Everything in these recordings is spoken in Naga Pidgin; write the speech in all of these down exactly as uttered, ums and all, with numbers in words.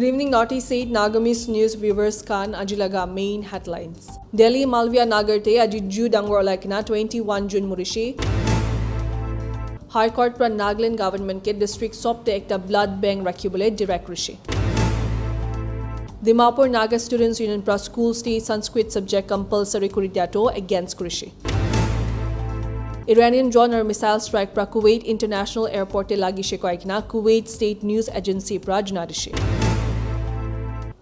Evening Northeast eight Nagamese News viewers khan, aji laga main headlines. Delhi Malviya Nagar te aji ju dangor olai kena twenty-one June murishe. High Court pra Nagaland government ke district sob te ekta blood bank rakhibole direct kurishe. Dimapur Naga Students Union pra schools te Sanskrit subject compulsory kuri diato against kurishe. Iranian drone aru missile strike pra Kuwait International Airport te lagishe koi kena Kuwait State News Agency pra janai dishe.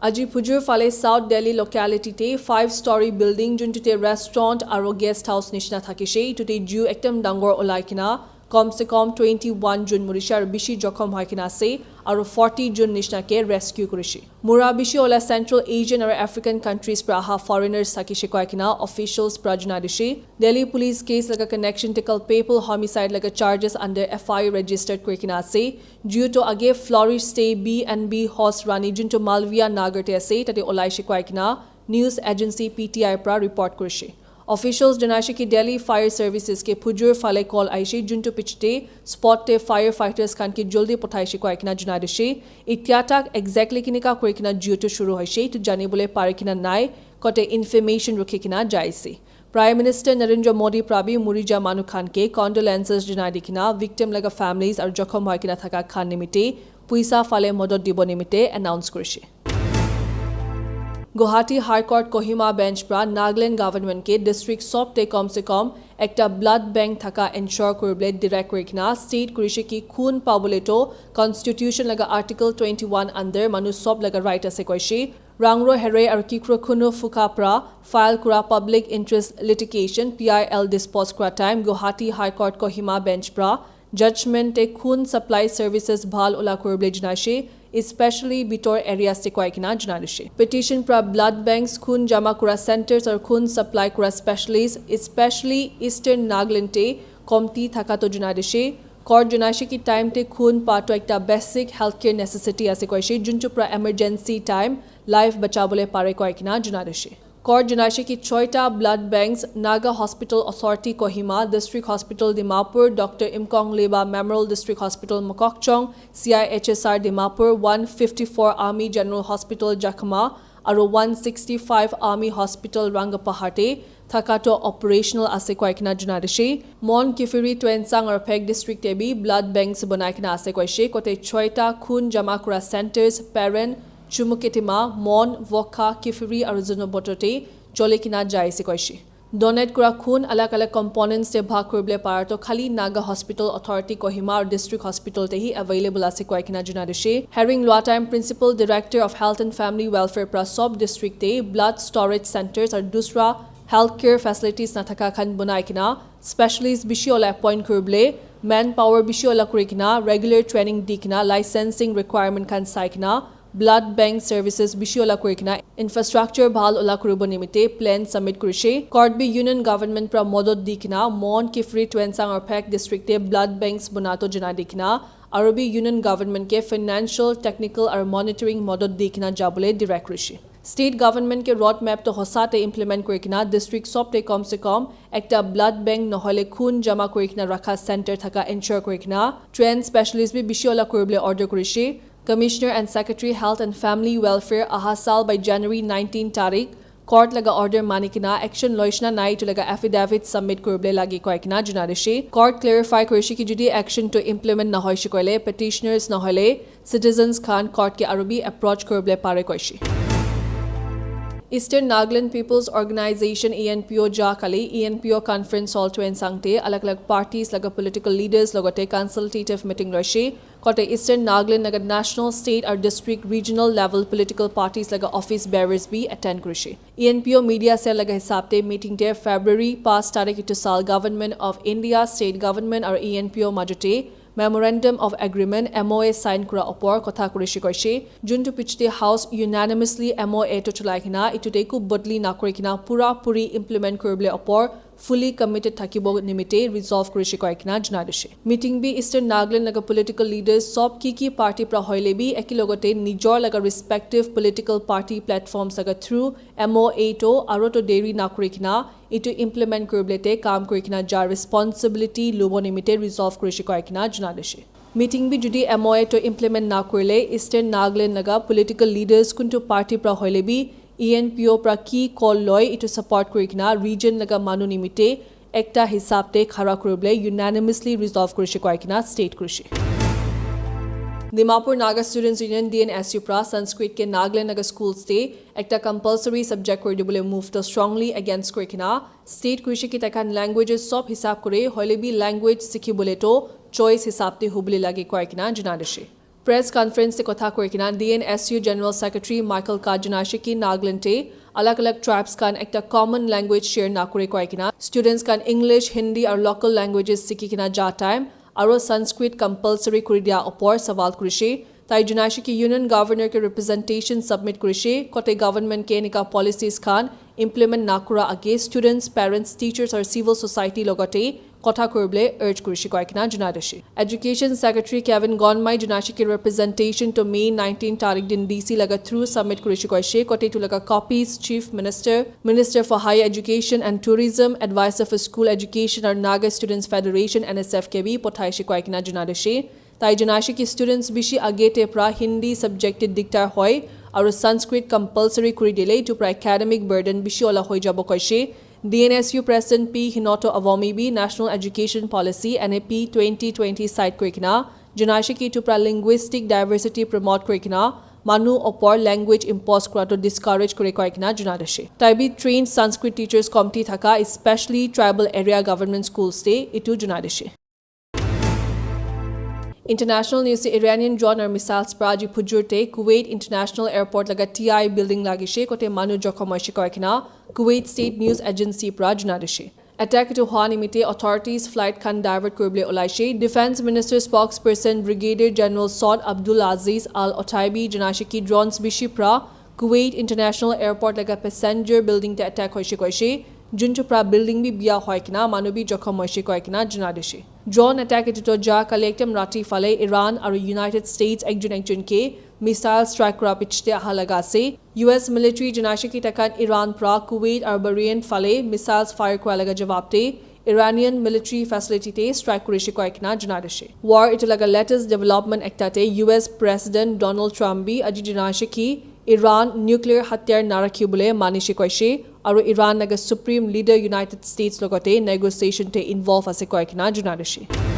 Aji phujur phale South Delhi locality te five story building juntu te restaurant aru guest house nishina thakishe, etu te ju ekdam dangor olai kena kom se kom twenty-one June murishe aru bishi jokhom hoi kena ase aru forty June nishina ke rescue kurishe. Mura bishi ola Central Asian aru African countries pra aha foreigners thakishe koi kena officials pra janai dishe. Delhi police case laga connection te culpable homicide laga charges under F I R registered kuri kena ase. Ju to age Flourish Stay B and B host Rani juntu Malviya Nagar te ase, tate olai she koi kena news agency P T I pra report kurishe. Officials janaishe ki Delhi Fire Services ke phujur phale call aishe, juntu pichete spot te firefighters khan ke joldi pothaishe koi kena janai dishe. Itya tak exactly kinika kuri kena ju to shuru hoishe, etu janibole pari kena nai, kote information rukhi kena jaise. Prime Minister Narendra Modi pra bi murija manu khan ke condolences janai di kena victim laga families aru jokhom hoi kena thaka khan nimite puisa phale modot dibo nimite announce kurishe. Guwahati High Court Kohima Bench pra Nagaland government ke district sob te kom se kom ekta blood bank thaka ensure kuribole direct kuri kena state kurishe ki khun pabole to constitution laga article twenty-one under manu sob laga right ase koishe. Rangro Here aru Kikrokhuno Fuka pra file kura public interest litigation P I L dispose kura time Guwahati High Court Kohima Bench pra judgment te khun supply services bhal ola kuribole janaishe, especially bitor areas te koi kena janai dishe. Petition pra blood banks, khun jama kura centers aru khun supply kura specialist, especially Eastern Nagaland te komti thaka to janai dishe. Court janaishe ki time te khun pa to ekta basic healthcare necessity ase koishe, juntu pra emergency time life bachabole pare koi kena janai dishe. Court janaishe ki choita blood banks, Naga Hospital Authority Kohima, District Hospital Dimapur, Doctor Imkong Leba Memorial District Hospital Mokokchung, C I H S R Dimapur, one fifty-four Army General Hospital Jakhama, aru one sixty-five Army Hospital Rangapahar te thaka to operational ase koi kena janai dishe. Mon Kifiri Tuensang aru Phek District te bi blood banks banai kena ase koishe, kote choita khun jama kura centers, Peren, Chumuketima, Mon, Wokha, Kifiri aru Zunheboto te chole kena jai ase koishe. Donate kura khun alag alag components te bhag kuribole para to khali Naga Hospital Authority Kohima aru District Hospital te hi available ase koi kena janai dishe. Hearing lua time Principal Director of Health and Family Welfare pra sob district te blood storage centers aru dusra healthcare facilities nathaka khan banai kena specialist bishi ola appoint kuribole, manpower bishi ola kuri kena, regular training di kena, licensing requirement khan sai kena, blood bank services bishi ola kuri kena, infrastructure bhal ola kuribo nimite plan submit kurishe. Court bi Union Government pra modot di kena, Mon, Kifiri, Tuensang aru Phek District te blood banks bana to janai di kena, aru bi Union Government ke financial, technical aru monitoring modot di kena jabole direct kurishe. State government ke road map to hosa te implement kuri kena district sob te kom se kom ekta blood bank nohoile khun jama kuri kena rakha center thaka ensure kuri kena train specialist bi bishi ola kuribole order kurishe. Commissioner and Secretary Health and Family Welfare aha sal by January nineteen tarik court laga order mani kena action loishna nai etu laga affidavit submit kuribole lagi koi kena janai dishe. Court clarify kurishe ki jodi action to implement nahoishe koile petitioners nohoile citizens khan court ke aru bi approach kuribole pare koishe. Eastern Nagaland People's Organization, E N P O, ja kali E N P O Conference Hall Tuensang te alag alag parties laga political leaders logote consultative meeting loishe. Kote Eastern Nagaland laga national, state aru district, regional level political parties laga office bearers bi attend kurishe. E N P O media cell laga hisab te meeting te February pas tarik etu sal Government of India, State Government aru E N P O majote Memorandum of Agreement, M O A, sign kura opor kotha kurishe koishe. Juntu pichete House unanimously M O A to chulai kena, etu te eku bodli nakuri kena pura puri implement kuribole opor fully committed thakibo nimite resolve kurishe koi kena janai dishe. Meeting bi Eastern Nagaland laga political leaders sob ki ki party pra hoile bi eki logote nijor laga respective political party platforms laga through M O A to aro to deri nakuri kena etu implement kuribole te kam kuri kena ja responsibility lobo nimite resolve kurishe koi kena janai dishe. Meeting bi jodi M O A to implement na kurile, Eastern Nagaland laga political leaders kuntu party pra hoile bi, E N P O pra ki call loi, itu support kuri kena region laga manu nimite ekta hisab te khara kuribole unanimously resolve kurishe koi kena state kurishe. Dimapur Naga Students Union, D N S U, pra Sanskrit ke Nagaland laga schools te ekta compulsory subject kuri dibole move to strongly against kuri kena state kurishe ki taikhan languages sob hisab kure, hoile bi language sikhi bole to choice hisab te hubole lage koi kena janai dishe. Press conference te kotha koi kena D N S U General Secretary Michael Kajanashi ki Nagaland te alag alag tribes khan ekta common language share na kure koi kena students khan English, Hindi aru local languages sikhi kena ja time aru Sanskrit compulsory kuri dia opor sawal kurishe. Tai janaishe ki Union Governor ke representation submit kurishe, kote government ke enika policies khan implement na kura age students, parents, teachers aru civil society logote kotha kuribole urge kurishe koi kena janai dishe. Education Secretary Kevin Gonmai janaishe ki representation to May nineteen tarik din D C laga through submit kurishe koishe, kote itu laga copies Chief Minister, Minister for Higher Education and Tourism, Advisor for School Education aru Naga Students Federation, N S F, ke bi pothaishe koi kena janai dishe. Tai janaishe ki students bishi age te pra Hindi subject te diktar hoi aru Sanskrit compulsory kuri dile itu pra academic burden bishi ola hoi jabo koishe. D N S U President P Hinoto Awami bi National Education Policy, N E P twenty twenty cite kuri kena janaishe ki itu pra linguistic diversity promote kuri kena manu opor language impose kura to discourage kuri koi kena janai dishe. Tai bi trained Sanskrit teachers committee thaka, especially tribal area government schools te itu janai dishe. International news te, Iranian drone aru missiles pra aji phujur te Kuwait International Airport laga T I building lagishe, kote manu jokhom hoishe koi kena Kuwait State News Agency pra janai dishe. Attack itu hua nimite authorities flight khan divert kuribole olaishe. Defense Minister spokesperson Brigadier General Saud Abdul Aziz Al Otaibi janaishe ki drones bishi pra Kuwait International Airport laga passenger building te attack hoishe koishe, juntu pra building bi bia hoi kena manu bi jokhom hoishe koi kena janai dishe. Drone attack itu to ja kali ekdam rati phale Iran aru United States ekjun ekjun ke missile strike kura pichete aha laga ase. U S military janaishe ki taikhan Iran pra Kuwait aru Bahrain phale missiles fire kura laga jawab te Iranian military facility te strike kurishe koi kena janai dishe. War itu laga latest development ekta te U S President Donald Trump bi aji janaishe ki Iran nuclear hathiyar narakhi bole manishe koishe aru Iran laga Supreme Leader United States logote negotiation te involve ase koi kena janai dishe.